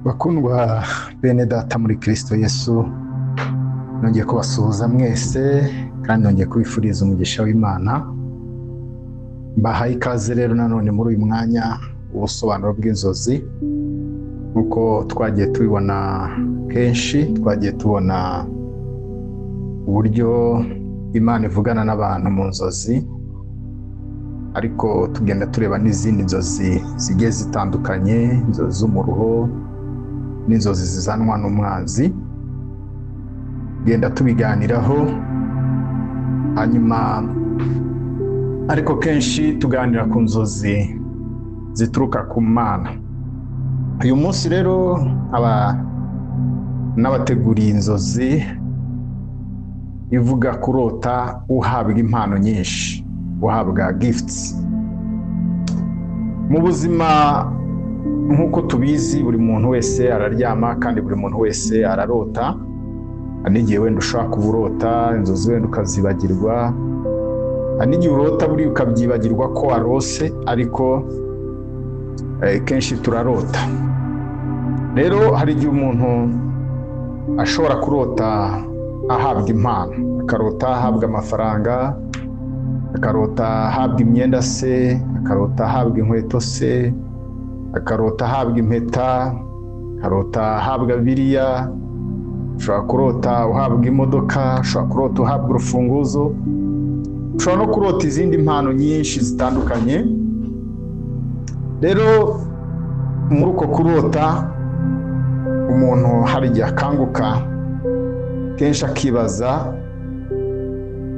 Bakundwa bene data muri Kristo Yesu, nongeye kubasuhuza mwese kandi nongeye kubifuriza umugisha w'Imana. Mbahaye ikaze rero nanone muri uyu mwanya ubusobanuro bw'inzozi, nk'uko twagiye tubibona kenshi, twagiye tubona uburyo Imana ivugana n'abantu mu nzozi, ariko tugenda tureba n'izindi nzozi zigiye zitandukanye, inzozi z'umuruho n'inzozi zizanwa n'umwanzi, tugenda tubiganiraho. Hanyuma ariko kenshi tuganira ku nzozi zituruka ku Mana. Uyu munsi rero aba n'abateguriye inzozi ivuga kurota uhabwa impano nyinshi, uhabwa gifts. Mu buzima nk'uko tubizi, buri muntu wese araryama kandi buri muntu wese ararota. Hari n'igihe wenda ushobora kuba urota inzozi wenda ukazibagirwa, hari n'igihe urota buriya ukabyibagirwa ko warose, ariko kenshi turarota. Rero hari igihe umuntu ashobora kurota ahabwa impano, akarota ahabwa amafaranga, akarota ahabwa imyenda se, akarota ahabwa inkweto se, akarota ahabwa impeta, akarota ahabwa biriya. Ushobora kurota uhabwa imodoka, ushobora kurota uhabwa urufunguzo, ushobora no kurota izindi mpano nyinshi zitandukanye. Rero muri uko kurota, umuntu hari igihe akanguka kenshi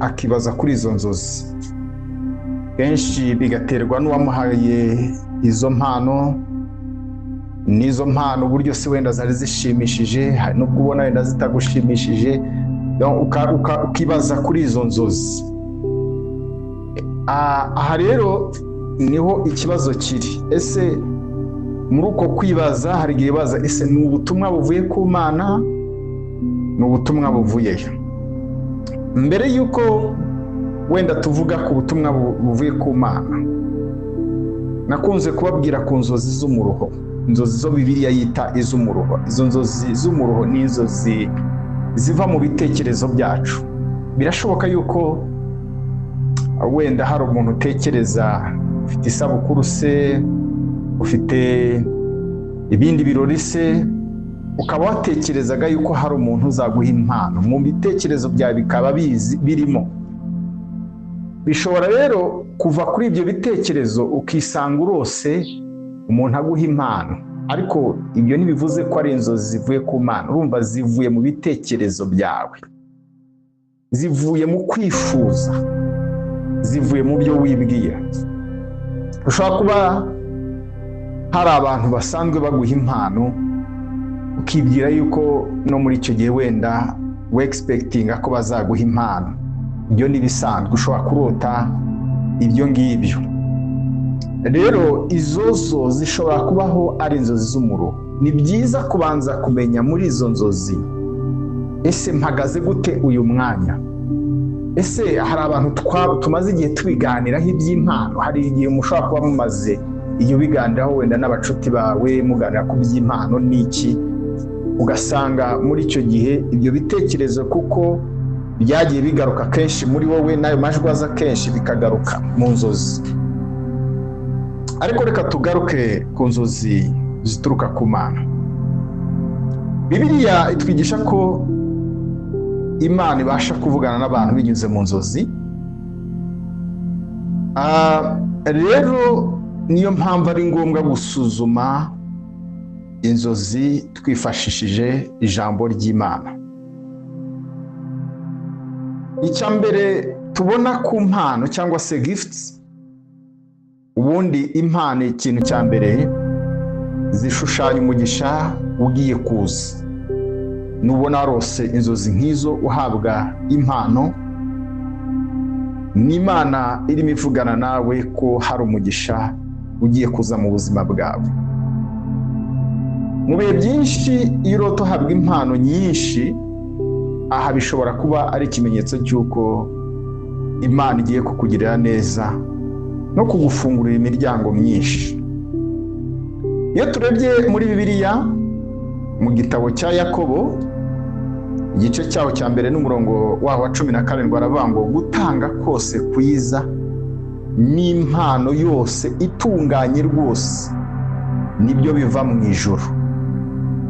akibaza kuri izo nzozi, kenshi bigaterwa n'uwamuhaye izo mpano n'izo mpano uburyo se wenda zari zishimishije. Hari n'ubwo ubona wenda zitagushimishije, ukibaza kuri izo nzozi. Aha rero niho ikibazo kiri. Ese muri uko kwibaza hari igihe wibaza: ese ni ubutumwa buvuye ku Mana, ni ubutumwa buvuyeyo? Mbere y'uko wenda tuvuga ku butumwa buvuye ku Mana, nakunze kubabwira ku nzozi z'umuruho, inzozi zo Bibiliya yita iz'umuruho. Izo nzozi z'umuruho ni inzozi ziva mu bitekerezo byacu. Birashoboka yuko wenda hari umuntu utekereza ufite isabukuru se, ufite ibindi birori se, ukaba watekerezaga yuko hari umuntu uzaguha impano, mu bitekerezo byawe bikaba bizi birimo. Bishobora rero kuva kuri ibyo bitekerezo ukisanga urose umuntu aguha impano, ariko ibyo ntibivuze ko ari inzozi zivuye ku Mana. Urumva zivuye mu bitekerezo byawe, zivuye mu kwifuza, zivuye mu byo wibwira. Ushobora kuba hari abantu basanzwe baguha impano, ukibwira yuko no muri icyo gihe wenda wexpectinga ko bazaguha impano. Ibyo ni ibisanzwe, ushobora kurota ibyo ngibyo. Rero izo zo zishobora kubaho ari inzozi z'umuruho. Ni byiza kubanza kumenya muri izo nzozi: ese mpagaze gute uyu mwanya? Ese hari abantu tumaze igihe tubiganiraho iby'impano? Hari igihe mushobora kuba mumaze igihe ubiganiraho wenda n'abacuti bawe, muganira ku by'impano n'iki, ugasanga muri icyo gihe ibyo bitekerezo, kuko byagiye bigaruka kenshi muri wowe, n'ayo majwi aza kenshi, bikagaruka mu nzozi. Ariko reka tugaruke ku nzozi zituruka ku Mana. Bibiliya itwigisha ko Imana ibasha kuvugana n'abantu binyuze mu nzozi. Rero niyo mpamvu ari ngombwa gusuzuma inzozi twifashishije ijambo ry'Imana. Icya mbere tubona ku mpano cyangwa se gifts, ubundi impano, ikintu cya mbere, zishushanya umugisha ugiye kuza. Nubona warose inzozi nk'izo uhabwa impano, n'Imana irimo ivugana nawe ko hari umugisha ugiye kuza mu buzima bwawe. Mu bihe byinshi, iyo urota uhabwa impano nyinshi, aha bishobora kuba ari ikimenyetso cy'uko Imana igiye kukugirira neza no kugufungurira imiryango myinshi. Iyo turebye muri Bibiliya Mu gitabo cya Yakobo, igice cyaho cya mbere n'umurongo waho wa 17, aravuga ngo: "Gutanga kose kwiza n'impano yose itunganye rwose nibyo biva mu ijuru,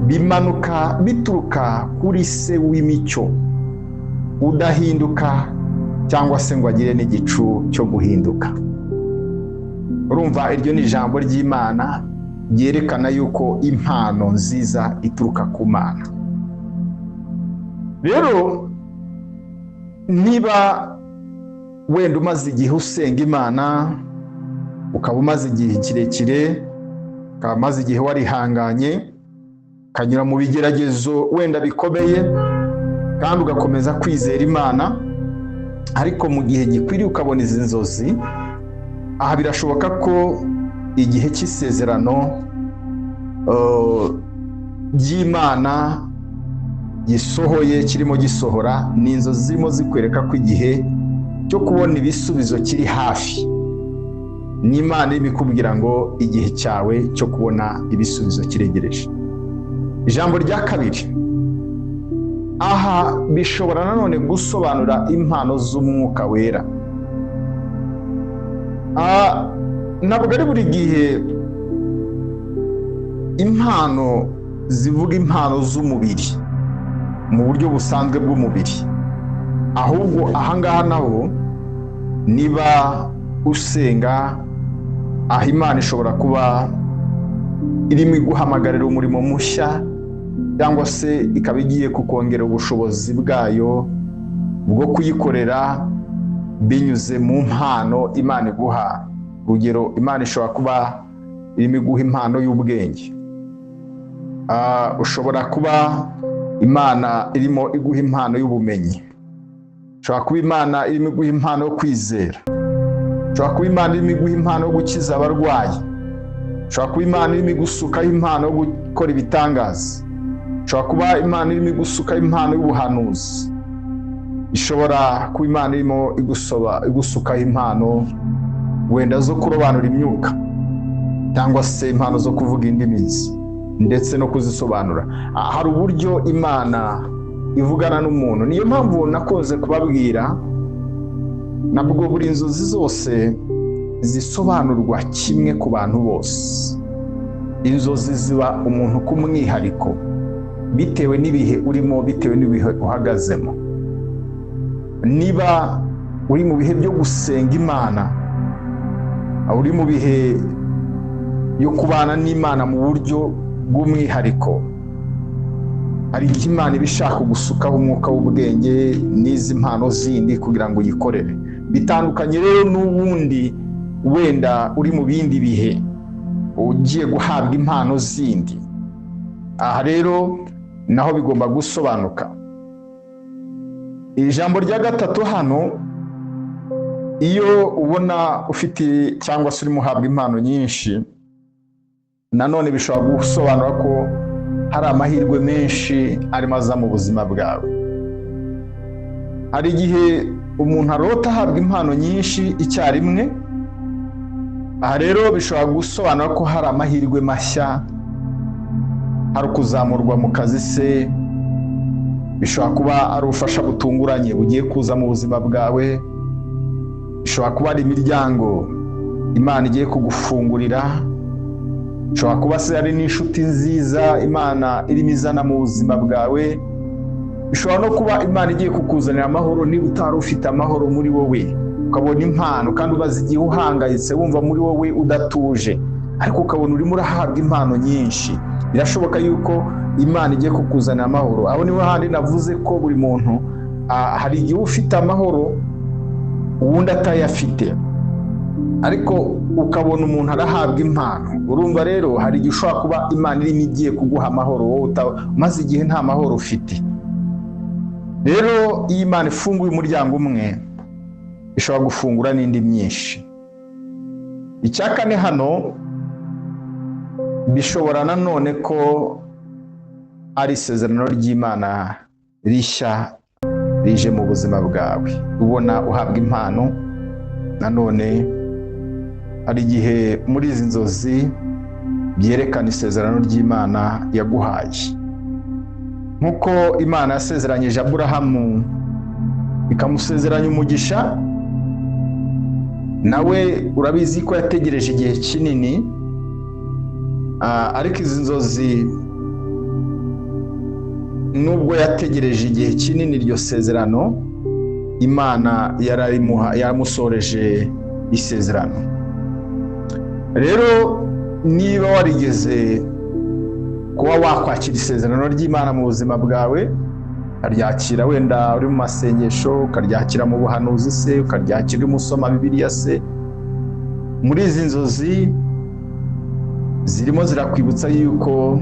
bimanuka bituruka kuri Se w'imicyo, udahinduka cyangwa se ngo agire n'igicu cyo guhinduka." Urumva, iryo ni ijambo ry'Imana ryerekana yuko impano nziza ituruka ku Mana. Rero niba wenda umaze igihe usenga Imana, ukaba umaze igihe kirekire, ukaba umaze igihe warihanganye, ukanyura mu bigeragezo wenda bikomeye, kandi ugakomeza kwizera Imana, ariko mu gihe gikwiriye ukabona izi nzozi, aha birashoboka ko igihe cy'isezerano ry'Imana gisohoye, kirimo gisohora. Ni inzozi zirimo zikwereka ko igihe cyo kubona ibisubizo kiri hafi. N'Imana irimo ikubwira ngo igihe cyawe cyo kubona ibisubizo kiregereje. Ijambo rya kabiri aha, bishobora nanone gusobanura impano z'Umwuka Wera. Ntabwo ari buri gihe impano zivuga impano z'umubiri mu buryo busanzwe bw'umubiri, ahubwo ahangaha naho niba usenga, aha Imana ishobora kuba irimo iguhamagarira umurimo mushya, cyangwa se ikaba igiye kukongera ubushobozi bwayo bwo kuyikorera binyuze mu mpano Imana iguha. Urugero, Imana ishobora kuba irimo iguha impano y'ubwenge. Ushobora kuba Imana irimo iguha impano y'ubumenyi, ushobora kuba Imana irimo iguha impano yo kwizera, ushobora kuba Imana irimo iguha impano yo gukiza abarwayi, ushobora kuba Imana irimo igusukaho impano yo gukora ibitangaza, ushobora kuba Imana irimo igusukaho impano y'ubuhanuzi, ishobora kuba Imana irimo igusukaho impano wenda zo kurobanura imyuka, cyangwa se impano zo kuvuga indimi ndetse no kuzisobanura. Hari uburyo Imana ivugana n'umuntu. Niyo mpamvu nakunze kubabwira, ntabwo buri nzozi zose zisobanurwa kimwe ku bantu bose. Inzozi ziba umuntu ku mwihariko, bitewe n'ibihe urimo, bitewe n'ibihe uhagazemo. Niba uri mu bihe byo gusenga Imana, uri mu bihe byo kubana n'Imana mu buryo bw'umwihariko, hari igihe Imana iba ishaka gusukaho umwuka w'ubwenge n'izi mpano zindi kugira ngo uyikorere. Bitandukanye rero n'ubundi wenda uri mu bindi bihe ugiye guhabwa impano zindi. Aha rero naho bigomba gusobanuka. Ijambo rya gatatu hano, iyo ubona ufite cyangwa se urimo uhabwa impano nyinshi, nanone bishobora gusobanura ko hari amahirwe menshi arimo aza mu buzima bwawe. Hari igihe umuntu arota ahabwa impano nyinshi icyarimwe. Aha rero bishobora gusobanura ko hari amahirwe mashya, hari ukuzamurwa mu kazi se, bishobora kuba ari ubufasha butunguranye bugiye kuza mu buzima bwawe, bishobora kuba ari imiryango Imana igiye kugufungurira, bishobora kuba se ari n'inshuti nziza Imana irimo izana mu buzima bwawe, bishobora no kuba Imana igiye kukuzanira amahoro niba utari ufite amahoro muri wowe, ukabona impano kandi ubaze igihe uhangayitse, wumva muri wowe udatuje, ariko ukabona urimo urahabwa impano nyinshi. Birashoboka yuko Imana igiye kukuzanira amahoro. Aho niho handi navuze ko buri muntu hari igihe ufite amahoro uwundi atayafite, ariko ukabona umuntu arahabwa impano. Urumva rero hari igihe ushobora kuba Imana irimo igiye kuguha amahoro wowe umaze igihe nta mahoro ufite. Rero iyo Imana ifunguye umuryango umwe, ishobora gufungura n'indi myinshi. Icya kane hano, bishobora nanone ko ari isezerano ry'Imana rishya rije mu buzima bwawe. Ubona uhabwa impano, nanone hari igihe muri izi nzozi byerekana isezerano ry'Imana yaguhaye. Nk'uko Imana yasezeranyije Aburahamu ikamusezeranya umugisha, nawe urabizi ko yategereje igihe kinini, ariko izi nzozi nubwo yategereje igihe kinini iryo sezerano, Imana yaramusoreje isezerano. Rero niba warigeze kuba wakwakira isezerano ry'Imana mu buzima bwawe, ukaryakira wenda uri mu masengesho, ukaryakira mu buhanuzi se, ukaryakira urimo usoma Bibiliya se, muri izi nzozi zirimo zirakwibutsa yuko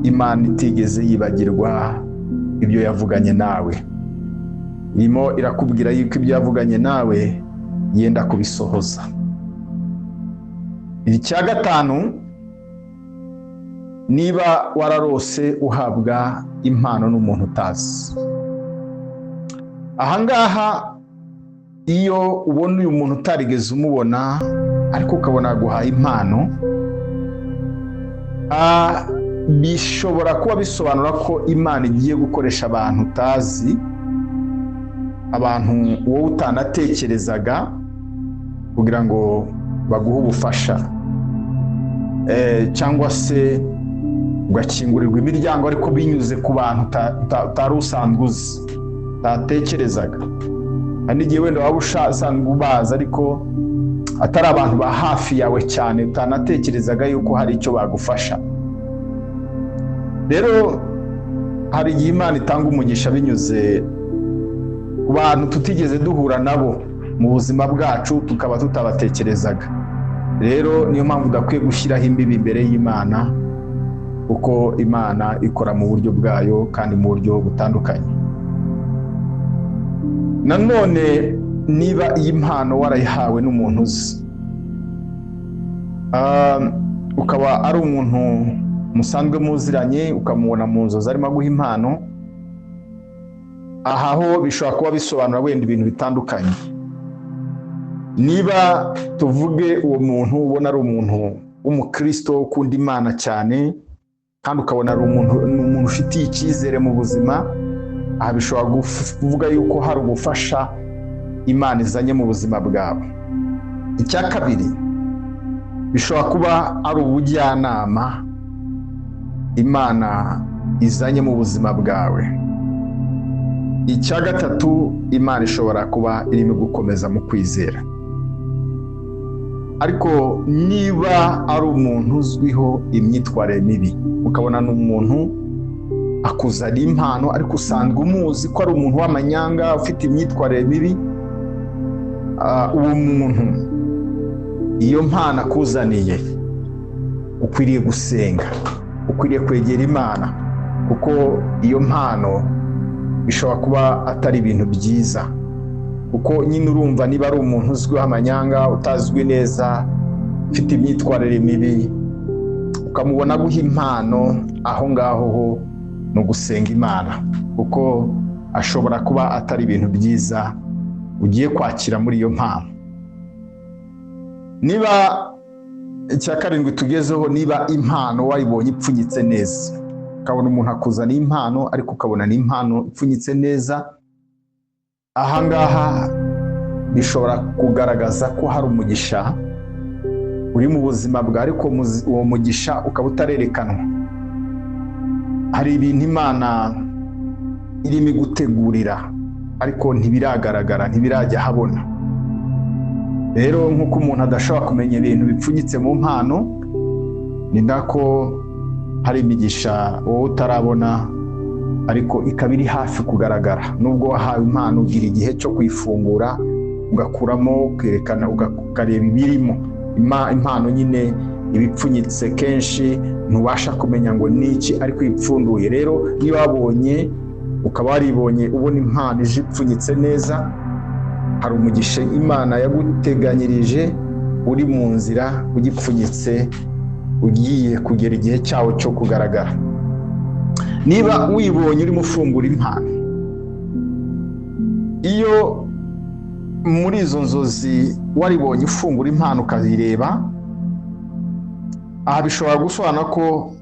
Imana itigeze yibagirwa ibyo yavuganye nawe. Irimo irakubwira yuko ibyo yavuganye nawe yenda kubisohoza. Icya gatanu, niba wararose uhabwa impano n'umuntu utazi. Ahangaha iyo ubona uyu muntu utarigeze umubona ariko ukabona aguhaye impano, bishobora kuba bisobanura ko Imana igiye gukoresha abantu utazi, abantu wowe utanatekerezaga, kugira ngo baguhe ubufasha, cyangwa se ugakingurirwa imiryango ariko binyuze ku bantu utari usanzwe uzi, utatekerezaga. Hari n'igihe wenda waba usanzwe ubazi ariko atari abantu ba hafi yawe cyane, utanatekerezaga yuko hari icyo bagufasha. Rero hari igihe Imana itanga umugisha binyuze ku bantu tutigeze duhura nabo mu buzima bwacu, tukaba tutabatekerezaga. Rero niyo mpamvu udakwiye gushyiraho imbibi imbere y'Imana, kuko Imana ikora mu buryo bwayo kandi mu buryo butandukanye. Nanone niba iyi mpano warayihawe n'umuntu uzi, ukaba ari umuntu musanzwe muziranye, ukamubona mu nzozi arimo aguha impano, aha ho bishobora kuba bisobanura wenda ibintu bitandukanye. Niba tuvuge uwo muntu ubona ari umuntu w'umukristo ukunda Imana cyane, kandi ukabona ari umuntu ufitiye icyizere mu buzima, aha bishobora kuvuga yuko hari ubufasha Imana izanye mu buzima bwawe. Icya kabiri, bishobora kuba ari ubujyanama Imana izanye mu buzima bwawe. Icya gatatu, Imana ishobora kuba irimo gukomeza mu kwizera. Ariko niba ari umuntu uzwiho imyitwarire mibi, ukabona ni umuntu akuzana impano ariko usanzwe umuzi ko ari umuntu w'amanyanga ufite imyitwarire mibi, uwo muntu iyo mpano akuzaniye ukwiriye gusenga, ukwiriye kwegera Imana, kuko iyo mpano bishobora kuba atari ibintu byiza. Kuko nyine urumva niba ari umuntu uzwiho amanyanga, utazwi neza, ufite imyitwarire mibi, ukamubona aguha impano, aho ngaho ho ni ugusenga Imana, kuko ashobora kuba atari ibintu byiza ugiye kwakira muri iyo mpano. Niba icya karindwi tugezeho, niba impano wayibonye ipfunyitse neza, ukabona umuntu akuzana impano ariko ukabona ni impano ipfunyitse neza, ahangaha bishobora kugaragaza ko hari umugisha uri mu buzima bwawe, ariko uwo mugisha ukaba utarerekanwa. Hari ibintu Imana irimo igutegurira ariko ntibiragaragara, ntibirajya ahabona. Rero nk'uko umuntu adashobora kumenya ibintu bipfunyitse mu mpano, ni nako hari imigisha wowe utarabona ariko ikaba iri hafi kugaragara. Nubwo wahawe impano, ugira igihe cyo kuyifungura, ugakuramo, ukerekana, ukareba ibirimo. Impano nyine ibipfunyitse kenshi ntubasha kumenya ngo ni iki ariko ipfunduye. Rero niba wabonye, ukaba waribonye ubona impano ije ipfunyitse neza, hari umugisha Imana yaguteganyirije uri mu nzira ugipfunyitse, ugiye kugera igihe cyawo cyo kugaragara. Niba wibonye urimo ufungura impano, iyo muri izo nzozi waribonye ufungura impano ukayireba, aha bishobora gusobanura ko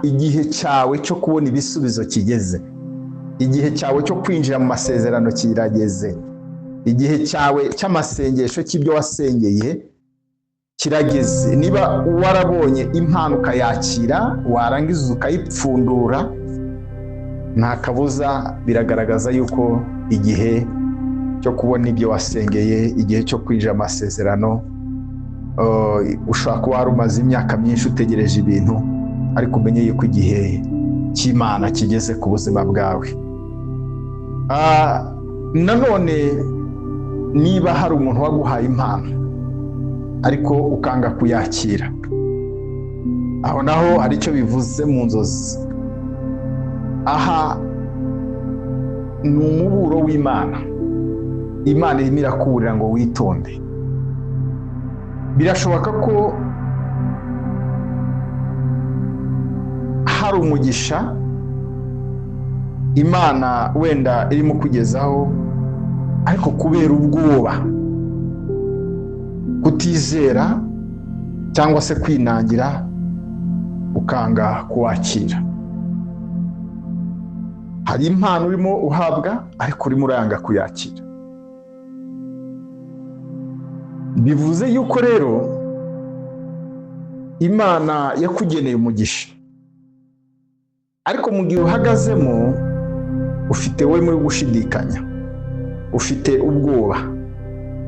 Igihe cyawe cyo kubona ibisubizo kigeze, igihe cyawe cyo kwinjira mu masezerano kirageze, igihe cyawe cy'amasengesho cy'ibyo wasengeye kirageze. Niba warabonye impano ukayakira, warangiza ukayipfundura, nta kabuza biragaragaza yuko igihe cyo kubona ibyo wasengeye, igihe cyo kwinjira amasezerano, ushobora kuba wari umaze imyaka myinshi utegereje ibintu, ariko umenye yuko igihe cy'Imana kigeze ku buzima bwawe. Nanone niba hari umuntu waguhaye impano ariko ukanga kuyakira, aho naho hari icyo bivuze mu nzozi. Aha ni umuburo w'Imana. Imana irimo irakuburira ngo witonde. Birashoboka ko hari umugisha Imana wenda irimo kugezaho, ariko kubera ubwoba, kutizera cyangwa se kwinangira, ukanga kuwakira. Hari impano urimo uhabwa ariko urimo uranga kuyakira. Bivuze yuko rero Imana yakugeneye umugisha, ariko mu gihe uhagazemo ufite we muri gushidikanya, ufite ubwoba,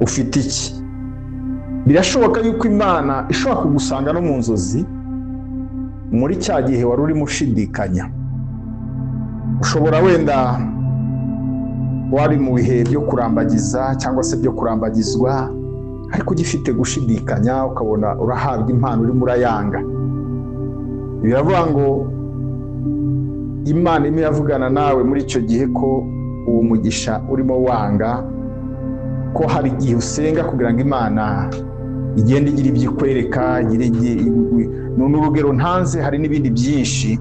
ufite iki. Birashoboka yuko Imana ishobora kugusanga no mu nzozi muri cya gihe wari urimo ushidikanya. Ushobora wenda wari mu bihe byo kurambagiza cyangwa se byo kurambagizwa, ariko ugifite gushidikanya, ukabona urahabwa impano urimo urayanga. Biravuga ngo Imana irimo iravugana nawe muri icyo gihe ko uwo mugisha urimo wanga, ko hari igihe usenga kugira ngo Imana igende igira ibyo ikwereka. Ni urugero ntanze, hari n'ibindi byinshi.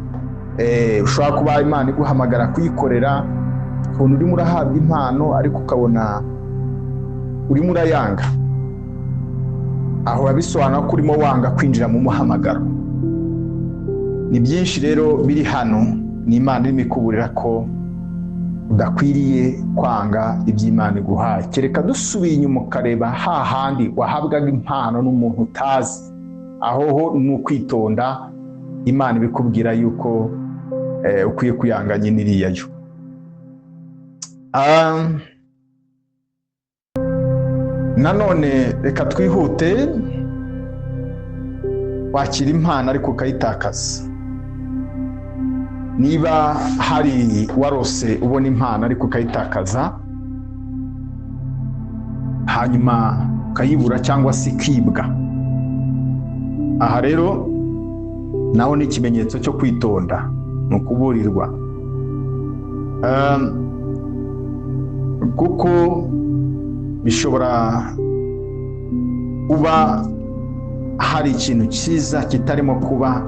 Ushobora kuba Imana iguhamagara kuyikorera, ukabona urimo urahabwa impano ariko ukabona urimo urayanga. Aho bisobanura ko urimo wanga kwinjira mu muhamagaro. Ni byinshi rero biri hano, ni Imana irimo ikuburira ko udakwiriye kwanga iby'Imana iguhaye. Kereka dusubiye inyuma ukareba hahandi wahabwaga impano n'umuntu utazi, aho ho ni ukwitonda. Imana ibikubwira yuko ukwiye kuyanga nyine iriya yo. Nanone reka twihute, wakira impano ariko ukayitakaza. Niba hari warose ubona impano ariko ukayitakaza, hanyuma ukayibura cyangwa se ikibwa, aha rero naho ni ikimenyetso cyo kwitonda, ni ukuburirwa, kuko bishobora kuba hari ikintu cyiza kitarimo kuba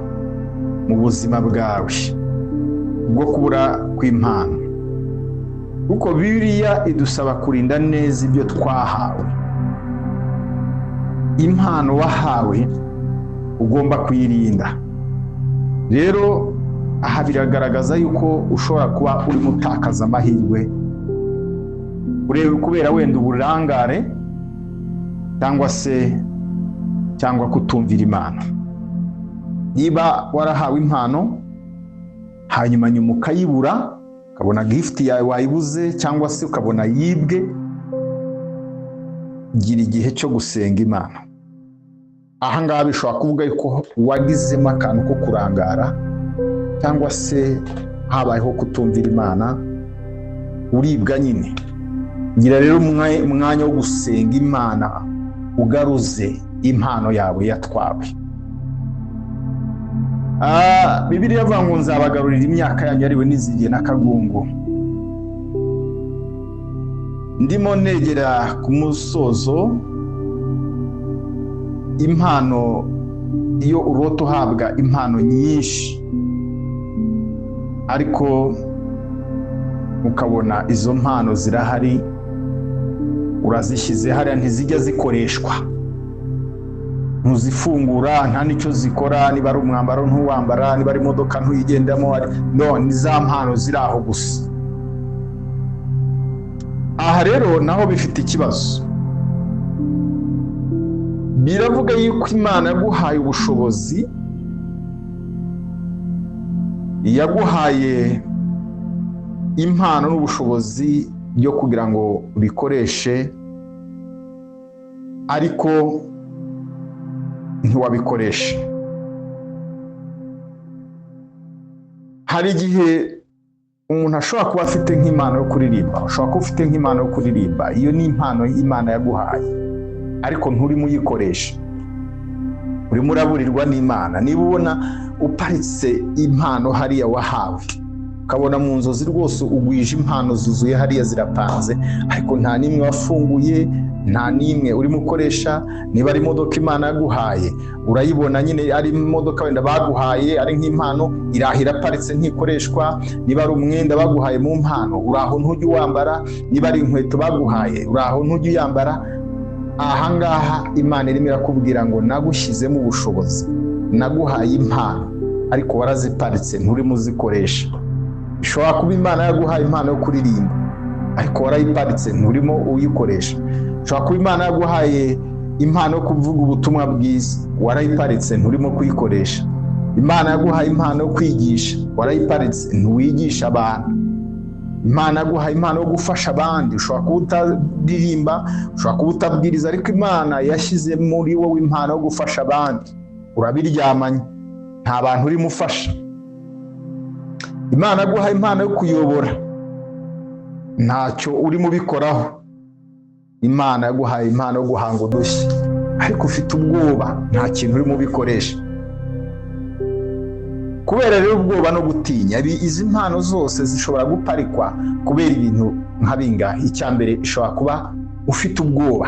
mu buzima bwawe bwo kubura kw'impano, kuko Bibiliya idusaba kurinda neza ibyo twahawe. Impano wahawe ugomba kuyirinda. Rero aha biragaragaza yuko ushobora kuba urimo utakaza amahirwe kubera wenda uburangare cyangwa se cyangwa kutumvira Imana. Niba warahawe impano hanyuma nyuma ukayibura, ukabona gift yawe wayibuze cyangwa se ukabona yibwe, gira igihe cyo gusenga Imana. Aha ngaha bishobora kuvuga yuko wagizemo akantu ko kurangara cyangwa se habayeho kutumvira Imana, uribwa nyine. Gira rero umwanya wo gusenga Imana, ugaruze impano yawe yatwawe. Bibiliya ivuga ngo nzabagarurira imyaka yanyu yariwe n'inzige n'akagungu. Ndimo negera ku musozo. Impano, iyo urota uhabwa impano nyinshi ariko ukabona izo mpano zirahari, urazishyize hariya ntizijya zikoreshwa, Ntuzifungura, nta n'icyo zikora. Niba ari umwambaro ntuwambara, niba ari imodoka ntuyigendamo, no ni za mpano ziri aho gusa. Aha rero naho bifite ikibazo. Biravuga yuko Imana yaguhaye ubushobozi, yaguhaye impano n'ubushobozi byo kugira ngo ubikoreshe, ariko ntiwabikoresha. Hari igihe umuntu ashobora kuba afite nk'impano yo kuririmba, ushobora kuba ufite nk'impano yo kuririmba, iyo ni impano Imana yaguhaye, ariko nturimo uyikoresha, urimo uraburirwa n'Imana. Niba ubona uparitse impano hariya wahawe, ukabona mu nzozi rwose ugwije impano zuzuye hariya zirapanze, ariko nta n'imwe wafunguye, nta n'imwe urimo ukoresha. Niba ari imodoka Imana yaguhaye, urayibona nyine ari imodoka wenda baguhaye ari nk'impano, iraho iraparitse ntikoreshwa. Niba ari umwenda baguhaye mu mpano, uraho ntujya uwambara. Niba ari inkweto baguhaye, uraho ntujya uyambara. Ahangaha Imana irimo irakubwira ngo nagushyizemo ubushobozi, naguhaye impano, ariko waraziparitse nturimo uzikoresha. Bishobora kuba Imana yaguhaye impano yo kuririmba, ariko warayiparitse nturimo uyikoresha. Ushobora kuba Imana yaguhaye impano yo kuvuga ubutumwa bwiza, warayiparitse nturimo kuyikoresha. Imana yaguhaye impano yo kwigisha, warayiparitse ntiwigisha abantu. Imana yaguhaye impano yo gufasha abandi, ushobora kuba utaririmba, ushobora kuba utabwiriza, ariko Imana yashyize muri wowe impano yo gufasha abandi, urabiryamanye, nta bantu urimo ufasha. Imana yaguhaye impano yo kuyobora, ntacyo urimo ubikoraho. Imana yaguhaye impano yo guhanga udushya, ariko ufite ubwoba, nta kintu urimo ubikoresha. Kubera rero ubwoba no gutinya, izi mpano zose zishobora guparikwa kubera ibintu nka bingahe. Icya mbere, ishobora kuba ufite ubwoba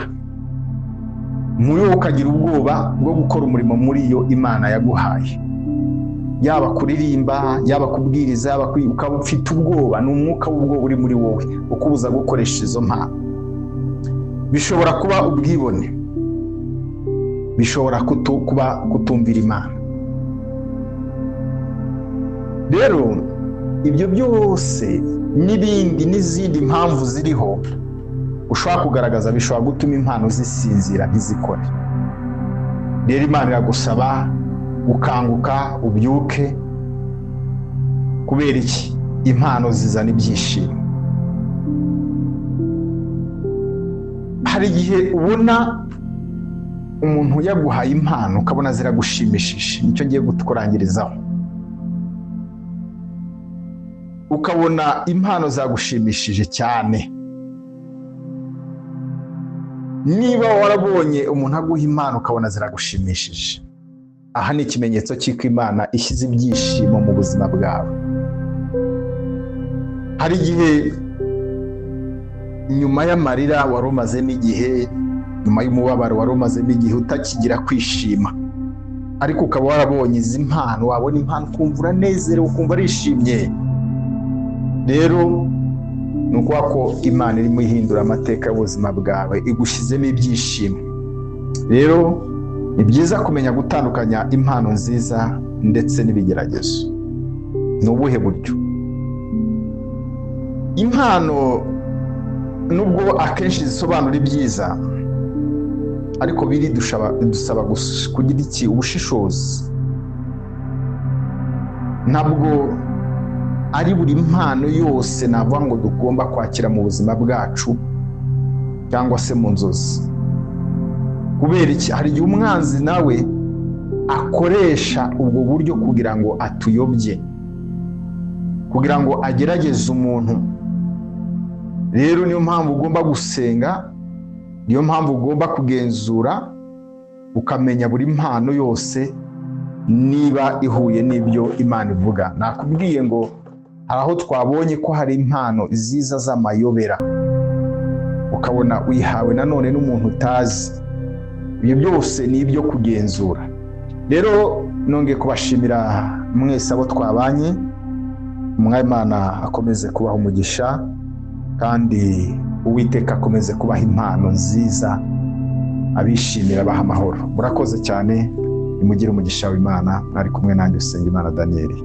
muri wowe, ukagira ubwoba bwo gukora umurimo muri iyo Imana yaguhaye, yaba kuririmba, yaba kubwiriza, yaba ukaba ufite ubwoba. Ni umwuka w'ubwoba uri muri wowe ukubuza gukoresha izo mpano. Bishobora kuba ubwibone, bishobora kuba kutumvira Imana. Rero ibyo byose n'ibindi n'izindi mpamvu ziriho ushobora kugaragaza bishobora gutuma impano zisinzira ntizikore. Rero Imana iragusaba gukanguka, ubyuke. Kubera iki? Impano zizana ibyishimo. Hari igihe ubona umuntu yaguhaye impano ukabona ziragushimishije, nicyo ngiye kukurangirizaho. Ukabona impano zagushimishije cyane. Niba warabonye umuntu aguha impano ukabona ziragushimishije, aha ni ikimenyetso cy'uko Imana ishyize ibyishimo mu buzima bwawe. Hari igihe nyuma y'amarira wari umazemo igihe, nyuma y'umubabaro wari umazemo igihe utakigira kwishima, ariko ukaba warabonye izi mpano, wabona impano ukumva uranezerewe, ukumva arishimye. Rero ni ukuvuga ko Imana irimo ihindura amateka y'ubuzima bwawe, igushyizemo ibyishimo. Rero ni byiza kumenya gutandukanya impano nziza ndetse n'ibigeragezo. Ni ubuhe buryo? Impano nubwo akenshi zisobanura ibyiza, ariko biri dusaba kugira iki? Ubushishozi. Ntabwo ari buri mpano yose navuga ngo tugomba kwakira mu buzima bwacu cyangwa se mu nzozi. Kubera iki? Hari igihe umwanzi nawe akoresha ubwo buryo kugira ngo atuyobye, kugira ngo agerageze umuntu. Rero niyo mpamvu ugomba gusenga, niyo mpamvu ugomba kugenzura, ukamenya buri mpano yose niba ihuye n'ibyo Imana ivuga. Nakubwiye ngo hari aho twabonye ko hari impano ziza z'amayobera, ukabona uyihawe nanone n'umuntu utazi. Ibyo byose ni ibyo kugenzura. Rero nongeye kubashimira mwese abo twabanye. Umwami akomeze kubaha umugisha, kandi Uwiteka akomeze kubaha impano nziza. Abishimira, abaha amahoro. Murakoze cyane, nimugire umugisha w'Imana. Mwari kumwe nanjye, usenga Imana Daniyeli.